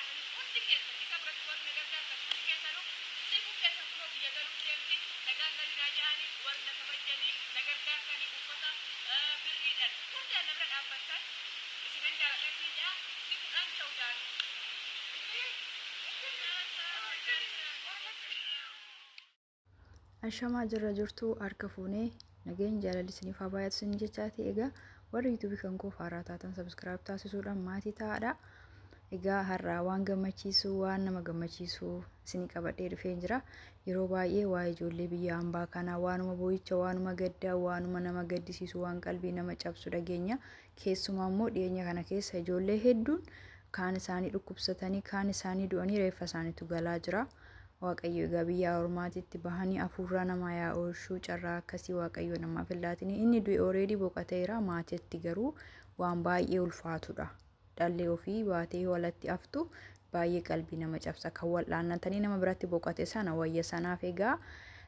taatanii hundi keessan isa biratti warri na gargaartan hundi keessanuu siifuun keessan kunoo biyya galuuf deemti nagaan galinaa jedhanii warri na kabajjanii na gargaartanii uffata birriidhaan hundaan na bira dhaabbattan isinan jaaladha isin jedha siifuudhaan ta'u daanu. Ashamaa jirra jirtu harka fuunee nageenya jaalalli isiniif haa baay'atu isin jechaati. Egaa warri yuutuubii kan koo haaraa taatan subscribe taasisuudhaan maatii ta'aadha. Egaa har'aa waan gammachiisu waan nama gammachiisu isinii qabadhee dhufee jira. Yeroo baay'ee waa'ee ijoollee biyya hambaa kanaa waanuma boo'icha, waanuma gaddaa, waanuma nama gaddisiisu, waan qalbii nama cabsu dhageenya. Keessumaa immoo dhiyeenya kana keessa ijoollee hedduun kaan isaanii dhukkubsatanii kaan isaanii du'anii reeffa isaaniitu galaa jira. Waaqayyo egaa biyya ormaatitti bahanii hafuurraa namaa yaa oolchuu carraa akkasii Waaqayyo namaaf hin laatini. Inni du'e already boqoteera maatiitti garuu waan baay'ee ulfaatudha. Dhalli ofii baatee walatti haftu baay'ee qalbii nama cabsa. Kan wal'aannatanii nama biratti boqote sana wayya sanaaf egaa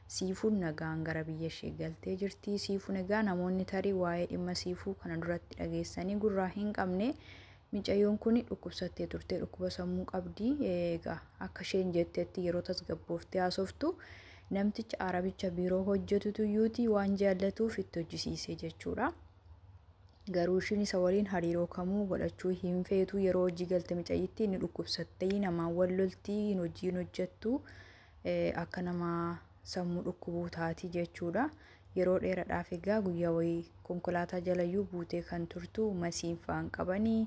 siifuun nagaan gara biyya ishee galtee jirti. Siifuun egaa namoonni tarii waa'ee dhimma siifuu kana duratti dhageessanii gurraa hin qabne micayyoon kun dhukkubsattee turte dhukkuba sammuu qabdi. Egaa akka isheen jettetti yeroo tasgabbooftee haasoftu namticha arabicha biiroo hojjetutu iyyuuti waan jaallatuuf itti hojjisiise jechuudha. Garuu ishiin isa waliin hariiroo kamuu godhachuu hin feetu yeroo hojii galte micayyittii inni dhukkubsattee namaan wal loltii hojii hin hojjettu akka nama sammuu dhukkubuu taati jechuudha. Yeroo dheeraadhaaf egaa guyyaa wayii konkolaataa jalayyuu buutee kan turtu masiin fa'aan qabanii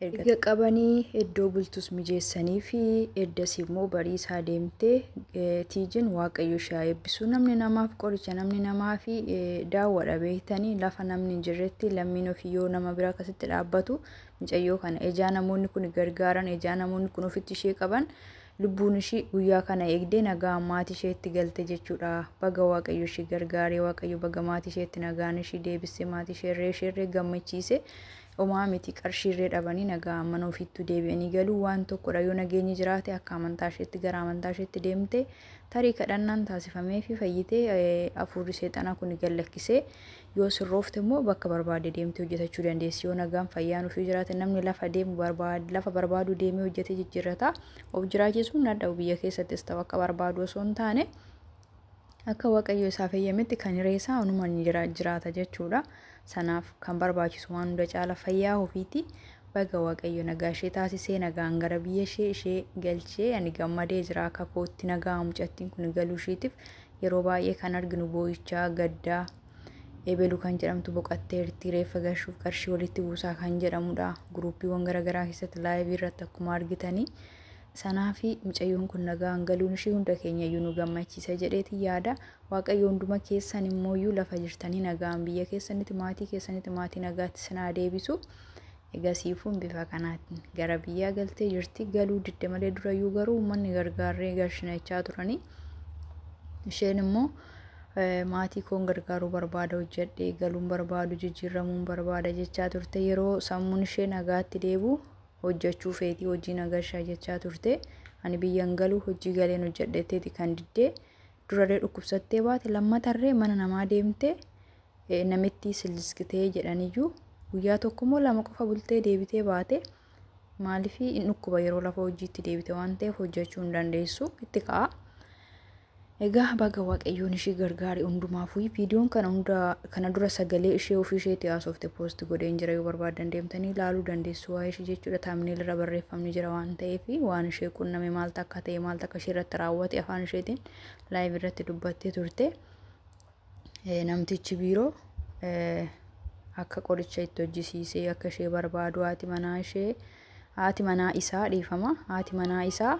erga qabanii iddoo bultus mijeessanii fi eddas immoo bariisaa deemtee tiijin waaqayyo ishee eebbisu namni namaaf qoricha namni namaa fi daawwadha beektanii lafa namni hin jirretti lammiin ofii yoo nama bira akkasitti dhaabbatu micayyoo kana ejaa namoonni kun gargaaran ejaa namoonni kun ofitti ishee qaban lubbuun ishii guyyaa kana eegdee nagaa maatii isheetti galte jechuudha. Baga waaqayyo ishii gargaaree waaqayyo baga maatii isheetti nagaan ishii deebisee maatii isheerree isheerree gammachiise homaa miti qarshiirree dhabanii nagaa mana ofiittuu deebi'anii galuu waan tokkodha. Yoo nageenyi jiraate akka amantaa isheetti gara amantaa isheetti deemte tarii kadhannaan taasifamee fi fayyitee hafuurri seexanaa kun gallakkisee yoo sirroofte immoo bakka barbaade deemtee hojjetachuu dandeessi. Yoo nagaan fayyaan ofii jiraate namni lafa deemu barbaade lafa barbaadu deemee hojjetee jijjiirrata. Of jiraachisuun dadhabu biyya keessattis ta'u akka barbaadu osoo hin taane akka waaqayyo isaaf eeyyametti kan hiree isaa onumaan jiraata jechuudha. Sanaaf kan barbaachisu waan hunda caala fayyaa ofiiti. Baga waaqayyo nagaa ishee taasisee nagaan gara biyya ishee ishee galchee ani gammadee jira akka kootti nagaa mucattiin kun galuu isheetiif yeroo baay'ee kan arginu boo'ichaa gaddaa ebelu kan jedhamtu boqotteerti reeffa gashuuf qarshii walitti buusaa kan jedhamudha. Guruuppiiwwan garaagaraa keessatti laayivii irratti akkuma argitanii sanaafi mucayyoon kun nagaan galuun ishee hunda keenya iyyuu nu gammachiisa jedheeti yaada. Waaqayyo hunduma keessan immoo iyyuu lafa jirtanii nagaan biyya keessanitti maatii keessanitti maatii nagaatti sinaa deebisu. Egaa siifuun bifa kanaatiin gara biyyaa galtee jirti. Galuu didde malee durayyuu garuu uummanni gargaarree garshinachaa turanii. Isheen immoo maatii koon gargaaruu barbaada hojjedhee galuun barbaadu jijjiiramuun barbaada jechaa turte yeroo sammuun ishee nagaatti deebi'u hojjechuu feetii hojii nagashaa jechaa turte ani biyyan galuu hojii galeen hojjedheeteeti kan diddee durarree dhukkubsattee baate lammatarree mana namaa deemte namitti silliskitee jedhaniyyuu guyyaa tokkommoo lama qofa bultee deebitee baate maaliif hin dhukkuba yeroo lafa hojiitti deebite waan ta'eef hojjechuu hin dandeessu itti ka'a. Egaa baga waaqayyoon ishii gargaare hundumaafuu viidiyoon kana hunda kana dura sagalee ishee ofii isheetti haasofte poost godheen jira yoo barbaadan deemtanii ilaaluu dandeessu waa'ee ishee jechuudha. Thumbnail irra barreeffamni jira waan ta'eef waan ishee qunname maaltu akka ta'e maaltu akka ishee irratti raawwate afaan isheetiin live irratti dubbattee turte. Namtichi biiroo akka qoricha itti hojjisiisee akka ishee barbaadu haati manaa ishee haati manaa isaa dhiifama haati manaa isaa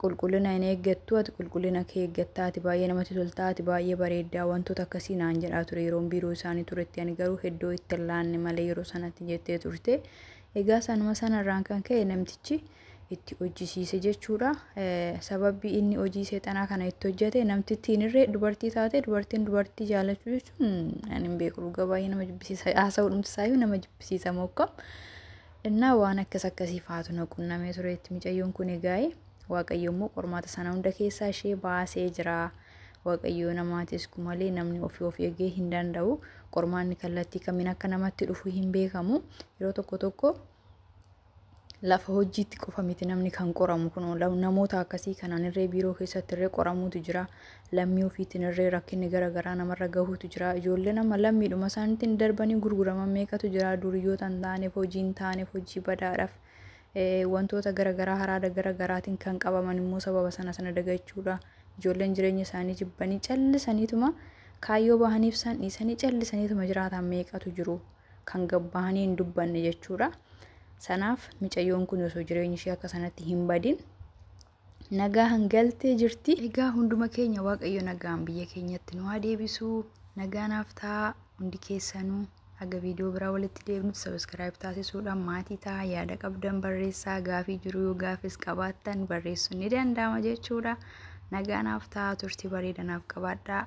qulqullina hin eeggattu ati qulqullina kee eeggatta ati baay'ee namatti tolta ati baay'ee bareeddaa wantoota akkasii naan jedhaa ture yeroon biiroo isaanii turetti ani garuu iddoo itti hin laanne malee yeroo sanatti jettee turte. Egaa sanuma sanarraan kan ka'e namtichi itti hojjisiise jechuudha. Sababbi inni hojii seexanaa kana itti hojjete namtittiin irree dubartii taate dubartiin dubartii jaalachuu jechuun ani hin beeku dhugaa baay'ee nama jibbisiisa haasa'uu dhumtisaayyuu nama jibbisiisa mokkam. Innaa waan akkas akkasii faatu na qunnamee tureetti mucayyoon kun egaa Waaqayyo immoo qormaata sana hunda keessaa ishee baasee jira. Waaqayyo namaatis malee namni ofii of eegee hin danda'u. Qormaanni kallattii kamiin akka namatti dhufu hin beekamu. Yeroo tokko tokko Lafa hojiitti qofa miti namni kan qoramu kun, namoota akkasii kanaan irree biiroo keessatti irree qoramuutu jira. Lammii ofiitiin irree rakkinni garaagaraa namarra gahuutu jira. Ijoollee nama lammiidhuma isaaniitiin darbanii gurguraman meeqatu jira? Duriyyoota hin taaneef, hojii hin taaneef, hojii badaadhaaf, wantoota garaagaraa haraada garaagaraatiin kan qabaman immoo sababa sana sana dagachuudha. Ijoolleen jireenya isaanii jibbanii callisaniituma kaayyoo bahaniif san dhiisanii callisaniituma jiraatan meeqatu jiru, kan gabbahanii hin dubbanne jechuudha. Sanaaf micayyoon kun osoo jireenyi ishee akka sanatti hin badin nagaa hangaltee jirti. Egaa hunduma keenya Waaqayyo nagaan biyya keenyatti nu haa deebisu. Nagaa naaf ta'a hundi keessanuu. Haga viidiyoo biraa walitti deebinutti subscribe taasisuudhaan maatii ta'a. Yaada qabdan barreessaa, gaafii jiru yoo gaafis qabaattan barreessuun ni danda'ama jechuudha. Nagaa naaf ta'a, turtii bareeda naaf qabaadhaa.